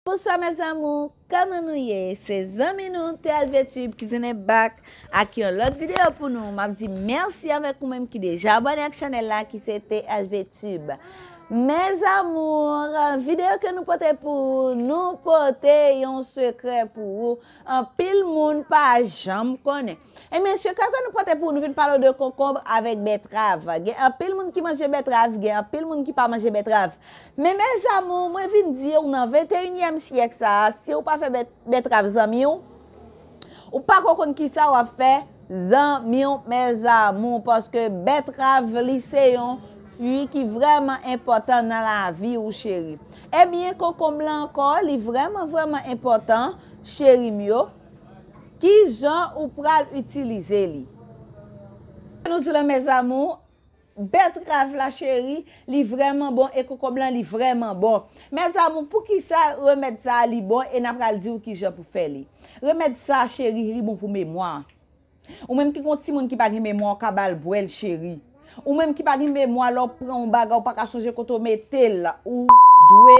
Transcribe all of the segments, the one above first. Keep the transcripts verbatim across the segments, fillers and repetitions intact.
Bonswa mes amours, kòman nou ye? Se zanmi nou T L V Tube ki tounen back ak yon lòt videyo pou nou. M ap di mèsi avèk ou menm ki deja abòne ak chanèl la ki se T L V Tube. Mes amours, videyo ke nou pote pou ou, nou pote yon sekrè pou ou. Anpil moun pa janm konnen. Ebyen, sekrè ke nou pote pou ou, nou vin pale w de konkonb avèk bètrav. Gen anpil moun ki manje bètrav, gen anpil moun ki pa manje bètrav. Men mes amours, mwen vin di w nan venteyinyèm syèk sa a, si w pa fè bèt, bètrav zanmi w, ou pa ko konn kisa w ap fè zanmi w, mes amours, paske bètrav li se yon fwi ki vrèman enpòtan nan lavi w, cheri. Ebyen, konkonb lan ankò, li vrèman, vrèman enpòtan, cheri m yo. Ki jan ou pral itilize li? Nou di la, mes amours, bètrav la, cheri, li vrèman bon e konkonb lan, li vrèman bon. Mes amours, poukisa remèd sa a li bon e n a pral di w ki jan pou fè li? Remèd sa a, cheri, li bon pou memwa. Ou menm ki gon timoun ki pa gen memwa, ou ka ba l bwè l, cheri. Ou menm ki pa gen memwa, lè w pran yon bagay, ou pa ka sonje kote w mete l, ou dwe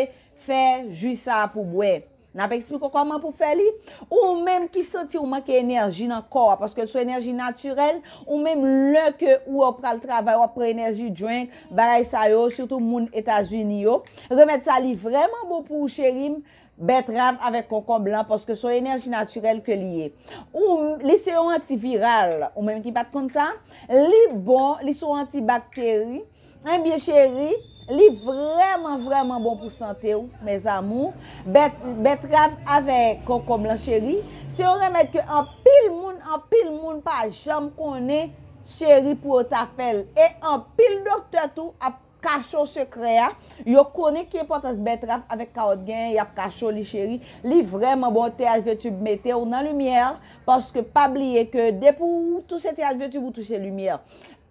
fè ji sa a pou bwè. N ap eksplike w kòman pou fè li. Ou menm ki santi w manke enèji nan kò a, paske l se yon enèji natirèl, ou menm lè ke ou wè w pral travay, w ap pran energy drink, bagay sa yo, sitou moun Etazini yo. Remèd sa li vrèman bon pou ou, cheri m, bètrav avèk konkonb lan, paske se yon enèji natirèl ke li ye. Ou, li se yon antiviral, ou menm ki pa t konn sa, li bon, li se yon antibakteri. Ebyen, cheri, li vrèman, vrèman bon pou sante w, mes amours. Bèt, bètrav avèk konkonb lan, cheri, se yon remèd ke anpil moun, anpil moun pa janm konnen, cheri, pou yo ta fè l. E anpil doktè tou ap kache w sekrè a. Yo konnen ki enpòtans bètrav avèk kawòt genyen, y ap kache w li, cheri. Li vrèman bon, T L V Tube mete w nan limyè, paske pa bliye ke depi w touche T L V Tube, ou touche limyè.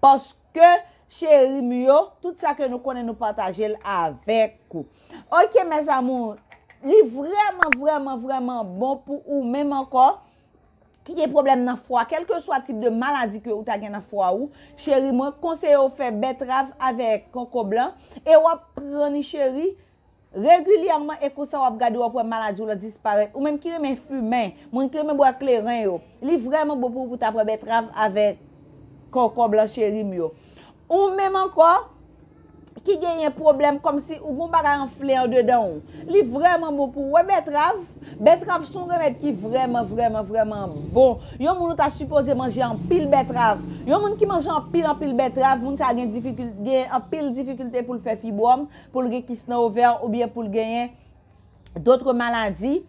Paske, cheri m yo, tout sa ke nou konnen, nou pataje l avèk ou. Ok, mes amours, li vrèman, vrèman, vrèman bon pou ou menm ankò ki gen pwoblèm nan fwa, kèlkeswa tip de maladi ke ou ta gen nan fwa ou, cheri, mwen konseye w fè bètrav avèk konkonb lan, e w ap pran li, cheri, regilyèman, e konsa w ap gade, w ap wè maladi w lan disparèt. Ou menm ki renmen fimen, moun ki renmen bwè kleren yo, li vrèman bon pou ou pou ta pran bètrav avèk konkonb lan, cheri m yo. Ou menm ankò, ki genyen pwoblèm kòmsi ou gon bagay anfle andedan w, li vrèman bon pou ou. Wè bètrav, bètrav se yon remèd ki vrèman, vrèman, vrèman bon. Yon moun ou ta sipoze manje anpil bètrav. Yon moun ki manje anpil, anpil bètrav, moun sa gen difikil-, gen anpil difikilte pou l fè fibwòm, pou l gen kis nan ovè oubyen pou l genyen dòt maladi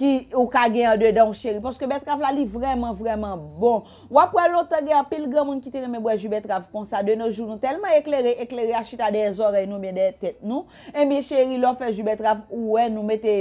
ki ou ka gen andedan w, cheri. Paske bètrav la, li vrèman, vrèman bon. W ap wè lontan gen anpil granmoun ki te renmen bwè ji bètrav konsa. De nos jours, nou tèlman eklere, eklere a chita dèyè zòrèy nou oubyen dèyè tèt nou. Ebyen, cheri, lè w fè ji bètrav, ou wè nou mete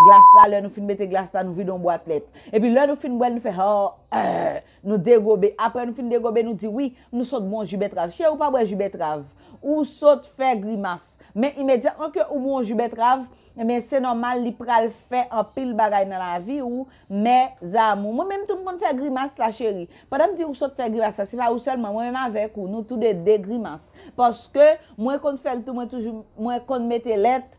glas la, lè nou fin mete glas la, nou vide yon bwat lèt. Epi lè nou fin bwè l, nou fè, oh, eh, nou degobe. Apre nou fin degobe, nou di, wi, nou sot bwè yon ji bètrav. Cheri, ou pa bwè ji bètrav. Ou sot fè grimas. Men imedyatman ke ou bwè yon ji bètrav, ebyen, se nòmal, li pral fè anpil bagay nan lavi ou, mes amours. Mwen menm tou, m konn fè grimas la, cheri. Pandan m di ou sot fè grimas la, se pa ou sèlman, mwen menm avèk ou, nou tou de de grimas. Paske mwen konn fè l tou, mwen toujou, mwen konn mete lèt,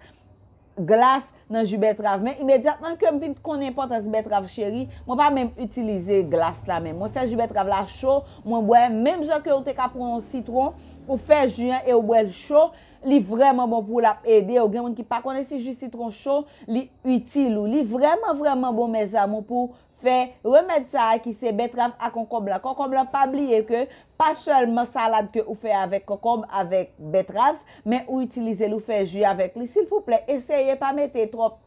glas nan ji bètrav. Men imedyatman ke m vin konnen enpòtans bètrav, cheri, mwen pa menm itilize glas la menm. Mwen fè ji bètrav la cho, mwen bwè, menm jan ke ou te ka pran yon sitwon, ou fè ji an e ou bwè l cho, li vrèman bon pou ou, l ap ede w. Gen moun ki pa konnen si ji sitwon cho, li itil ou. Li vrèman, vrèman bon, mes amours, pou fè remèd sa a ki se bètrav ak konkonb lan. Konkonb lan, pa bliye ke pa sèlman salad ke ou fè avèk konkonb, avèk bètrav, men ou itilize l, ou fè ji avèk li. Silvouplè, eseye pa mete twòp.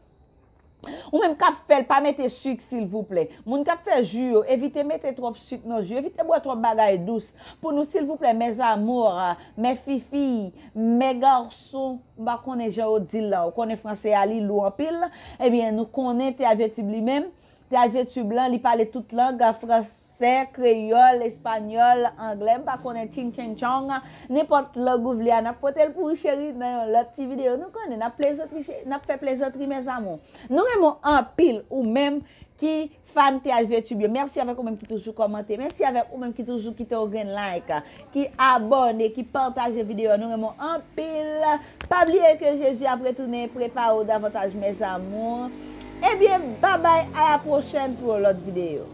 Ou menm k ap fè l, pa mete sik, silvouplè. Moun k ap fè ji yo, evite mete twòp sik nan ji, evite bwè twòp bagay dous. Pou nou, silvouplè, mes amours, mes fifilles, mes garçons, m pa konnen jan yo di l lan. Ou konnen franse a, li lou anpil. Ebyen, nou konnen T L V Tube li menm, T H V Tube lan, li pale tout lang, fransè, kreyòl, espanyòl, anglè, m pa konnen, ching ching chong, nenpòt lang ou vle a, n ap pote l pou ou, cheri, nan yon lòt ti videyo. Nou konnen, n ap plezantri, che-, n ap fè plezantri, mes amours. Nou renmen w anpil, ou menm ki fan T H V Tube yo. Mèsi avèk ou menm ki toujou kòmante. Mèsi avèk ou menm ki toujou kite yon grenn like, ki abòne, ki pataje videyo a. Nou renmen w anpil. Pa bliye ke Jezi ap retounen, prepare w davantaj, mes amours. Ebyen, babay, a la pwochèn pou yon lòt videyo.